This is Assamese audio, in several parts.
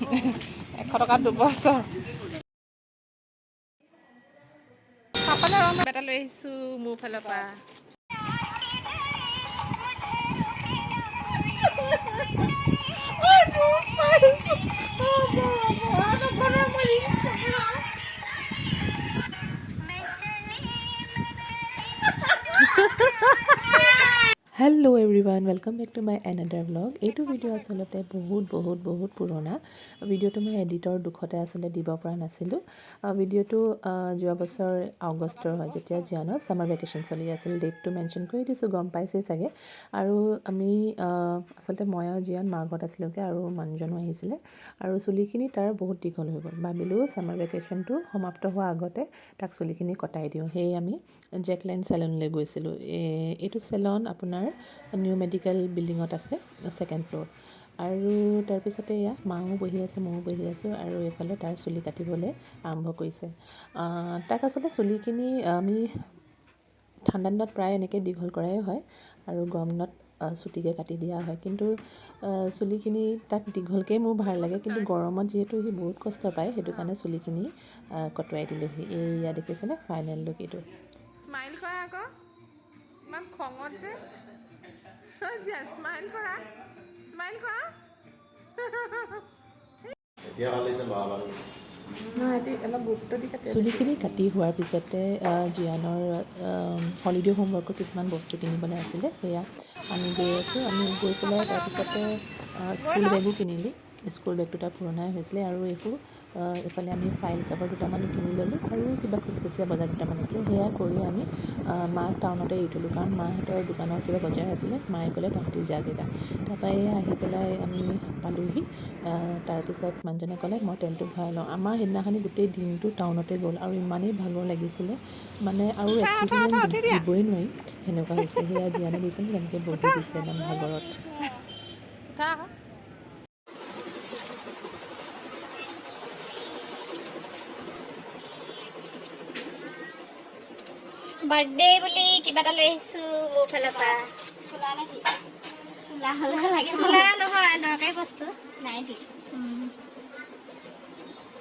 100 টকাত 2 বছৰ। পাপালৈ ৰ, এটা লৈ আহিছোঁ মোৰ ফালৰ পৰা। Hello everyone, welcome back to my another vlog. এইটো ভিডিঅ' আচলতে বহুত বহুত বহুত পুৰণা। ভিডিঅ'টো মই এডিটৰ দুখতে আচলতে দিব পৰা নাছিলোঁ। ভিডিঅ'টো যোৱা বছৰ আগষ্টৰ হয়, যেতিয়া জিয়ানৰ ছামাৰ ভেকেশ্যন চলি আছিল। ডেটটো মেনশ্যন কৰি দিছোঁ, গম পাইছেই চাগে। আৰু আমি আচলতে মই আৰু জিয়ান মাৰ ঘৰত আছিলোঁগৈ আৰু মানুহজনো আহিছিলে আৰু চুলিখিনি তাৰ বহুত দীঘল হৈ গ'ল। ভাবিলোঁ ছামাৰ ভেকেশ্যনটো সমাপ্ত হোৱাৰ আগতে তাক চুলিখিনি কটাই দিওঁ। সেয়ে আমি জেকলাইন চেলুনলৈ গৈছিলোঁ। এইটো চেলন আপোনাৰ নিউ মেডিকেল বিল্ডিঙত আছে, ছেকেণ্ড ফ্ল'ৰ। আৰু তাৰপিছতে এয়া মাও বহি আছে, ময়ো বহি আছোঁ আৰু এইফালে তাৰ চুলি কাটিবলৈ আৰম্ভ কৰিছে। তাক আচলতে চুলিখিনি আমি ঠাণ্ডা দিনত প্ৰায় এনেকৈ দীঘল কৰাই হয় আৰু গৰম দিনত চুটিকৈ কাটি দিয়া হয়। কিন্তু চুলিখিনি তাক দীঘলকৈয়ে মোৰ ভাল লাগে, কিন্তু গৰমত যিহেতু সি বহুত কষ্ট পায়, সেইটো কাৰণে চুলিখিনি কটোৱাই দিলোঁহি। এইয়া দেখিছেনে, ফাইনেল লুক এইটো। স্মাইল কৰা আকৌ, ইমান খঙত যে। স্মাইল কৰা, স্মাইল কৰা। এতিয়া ভাল লাগিছে, ল'ৰা ভাল। নহয়, সিহঁতি অলপ গুৰুত্ব দি কাটে। চুলিখিনি কাটি হোৱাৰ পিছতে জিয়ানৰ হলিডে হোমৱৰ্কৰ কিছুমান বস্তু কিনিবলৈ আছিলে, সেয়া আমি গৈ আছোঁ। আমি গৈ পেলাই তাৰপিছতে স্কুল বেগো কিনিলোঁ। স্কুল বেগটো তাৰ পুৰণাই হৈছিলে। আৰু এইবোৰ এইফালে আমি ফাইল কাভাৰ দুটামানো কিনি ল'লোঁ আৰু কিবা খুচখুচীয়া বজাৰ দুটামান আছিলে, সেয়া কৰি আমি মাক টাউনতে এৰি থ'লোঁ, কাৰণ মাহঁতৰ দোকানৰ কিবা বজাৰ আছিলে। মায়ে ক'লে, তহঁতি যাগৈ যা। তাৰপৰা এয়া আহি পেলাই আমি পালোহি। তাৰপিছত মানুহজনে ক'লে, মই তেলটো ভৰাই লওঁ। আমাৰ সেইদিনাখনি গোটেই দিনটো টাউনতে গ'ল আৰু ইমানেই ভাগৰ লাগিছিলে, মানে আৰু এখোজো যেন দিবই নোৱাৰি, সেনেকুৱা হৈছিলে। সেয়া জীয়ানে দিছে, তেনেকৈ বহি দিছে একদম ভাগৰত। উঠা আকৌ। বাৰ্থডে বুলি কিবা এটা লৈ আহিছো মোৰ ফালৰ পৰা। চোলা নেকি? চোলা হ'লে লাগে। চোলা নহয়, দৰকাৰী বস্তু। নাই দি।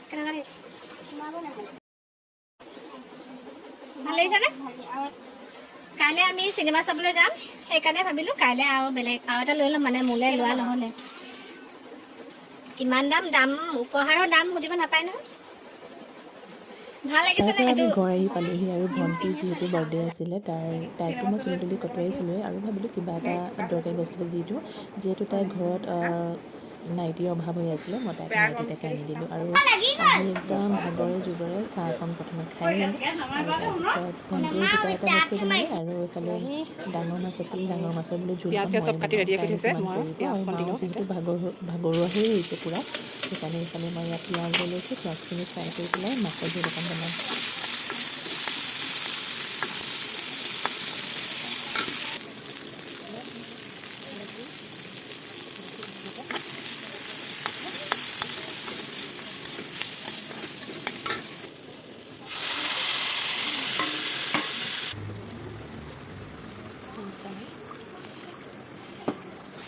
কেনেকুৱা লাগিছে? সোমাব নহ'লে। ভাল লাগিছেনে? ভালে আৰু। কাইলৈ আমি চিনেমা চাবলৈ যাম, সেইকাৰণে ভাবিলো কাইলৈ আৰু বেলেগ আৰু এটা লৈ ল'ম, মানে মোলৈ লোৱা নহ'লে। কিমান দাম? দাম, উপহাৰৰ দাম সুধিব নাপায় নহয়। ভাল লাগিছে নে? তাৰপৰা আমি সেইটো ঘৰ আহি পালোহি আৰু ভণ্টিৰ যিহেতু বাৰ্থডে আছিলে, তাইকতো মই চুলি তুলি কটোৱাইছিলোঁৱে আৰু ভাবিলোঁ কিবা এটা দৰকাৰী বস্তু এটা দি দিওঁ। যিহেতু তাইৰ ঘৰত নাইটিৰ অভাৱ হৈ আছিলে, মই তাইক নাইটি এটাকে আনি দিলোঁ। আৰু আহি একদম ভাগৰে জোগৰে চাহ অকণ প্ৰথমে খাই ল'লোঁ আৰু তাৰপিছত ভণ্টিও দুটা এটা বস্তু বনালে আৰু এইফালে ডাঙৰ মাছ আছিল, ডাঙৰ মাছৰ বোলো জোল পিঁয়াজ অকণ চিয়াজ চব ময়ে কাটি বনাওঁ, ৰেডি কৰি তাইনো থৈছে। কিমান মই কৰিব। পিঁয়াজ আৰু অকণ দি মাও লওঁ। যিহেতু ভাগৰুৱা হৈ আহিছে পূৰা, সেইকাৰণে এইফালে মই ইয়াত পিঁয়াজ লৈ লৈছোঁ। পিঁয়াজখিনি ফ্ৰাই কৰি পেলাই মাছৰ জোল অকণ বনাম।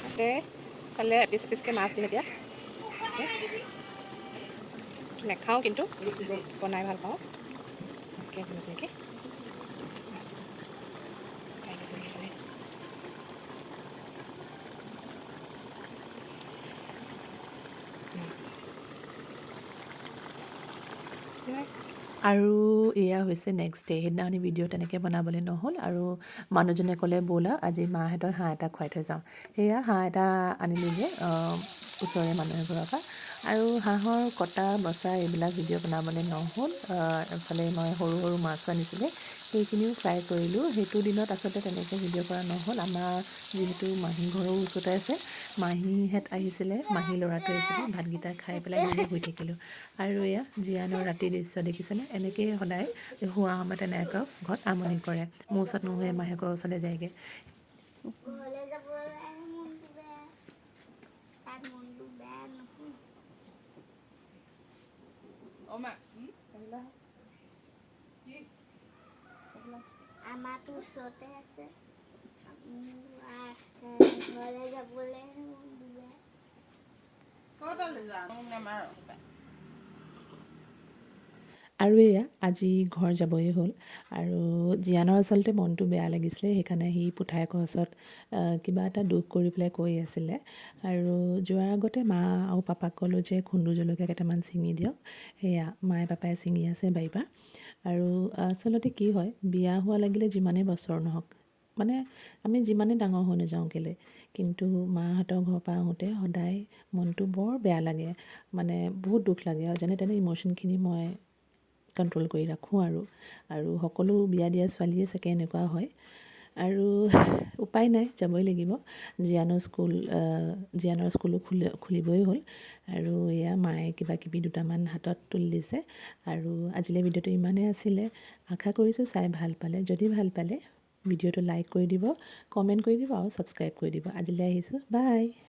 তাতে কাইলৈ এপিচ এপিচকৈ মাছ দিম। এতিয়া নাখাওঁ, কিন্তু বনাই ভাল পাওঁ। আছে নেকি মাছ দিম। খাই দিছোঁ এইফালে। আৰু এয়া হৈছে নেক্সট ডে'। সেইদিনাখনি ভিডিঅ' তেনেকৈ বনাবলৈ নহ'ল আৰু মানুহজনে ক'লে, ব'লা আজি মাহঁতক হাঁহ এটা খুৱাই থৈ যাওঁ। সেয়া হাঁহ এটা আনিলোগৈ ওচৰৰে মানুহ এঘৰৰ পৰা। আৰু হাঁহৰ কটা বচা এইবিলাক ভিডিঅ' বনাবলৈ নহ'ল। এফালে মই সৰু সৰু মাছো আনিছিলে, সেইখিনিও ফ্ৰাই কৰিলোঁ। সেইটো দিনত আচলতে তেনেকৈ ভিডিঅ' কৰা নহ'ল। আমাৰ যিহেতু মাহী ঘৰো ওচৰতে আছে, মাহীহঁত আহিছিলে, মাহী ল'ৰাটো আহিছিলে, ভাতকেইটা খাই পেলাই এনেই শুই থাকিলোঁ। আৰু এয়া জীয়ানৰ ৰাতিৰ দৃশ্য দেখিছেনে? এনেকৈয়ে সদায় শোৱা সময়ত এনেকৈ ঘৰত আমনি কৰে। মোৰ ওচৰত নুশুৱে, মাহীয়েকৰ ওচৰলৈ যায়গৈ। ঘৰলৈ যাবলৈ মনটো বেয়া, তাত মনটো বেয়া নহয়। অ মা। আমাৰতো ওচৰতে আছে। ঘৰলৈ যাবলৈ মনটো বেয়া। আৰু এয়া আজি ঘৰ যাবই হ'ল আৰু জীয়ানৰ আচলতে মনটো বেয়া লাগিছিলে, সেইকাৰণে সি পুঠায়েকৰ ওচৰত কিবা এটা দুখ কৰি পেলাই কৈ আছিলে। আৰু যোৱাৰ আগতে মা আৰু পাপাক ক'লোঁ যে খুন্দু জলকীয়া কেইটামান ছিঙি দিয়ক। সেয়া মায়ে পাপাই ছিঙি আছে বাৰীৰ পৰা। আৰু আচলতে কি হয়, বিয়া হোৱা লাগিলে যিমানেই বছৰ নহওক, মানে আমি যিমানেই ডাঙৰ হৈ নাযাওঁ কেলৈ, কিন্তু মাহঁতৰ ঘৰৰ পৰা আহোঁতে সদায় মনটো বৰ বেয়া লাগে, মানে বহুত দুখ লাগে। আৰু যেনে তেনে ইম'শ্যনখিনি মই কণ্ট্ৰল কৰি ৰাখোঁ আৰু আৰু সকলো বিয়া দিয়া ছোৱালীয়ে চাগে এনেকুৱা হয়। আৰু উপায় নাই, যাবই লাগিব। জীয়ানৰ স্কুলো খুলিবই হ'ল। আৰু এয়া মায়ে কিবা কিবি দুটামান হাতত তুলি দিছে। আৰু আজিলৈ ভিডিঅ'টো ইমানেই আছিলে। আশা কৰিছোঁ চাই ভাল পালে। যদি ভাল পালে, ভিডিঅ'টো লাইক কৰি দিব, কমেণ্ট কৰি দিব আৰু ছাবস্ক্ৰাইব কৰি দিব। আজিলৈ আহিছোঁ, বাই।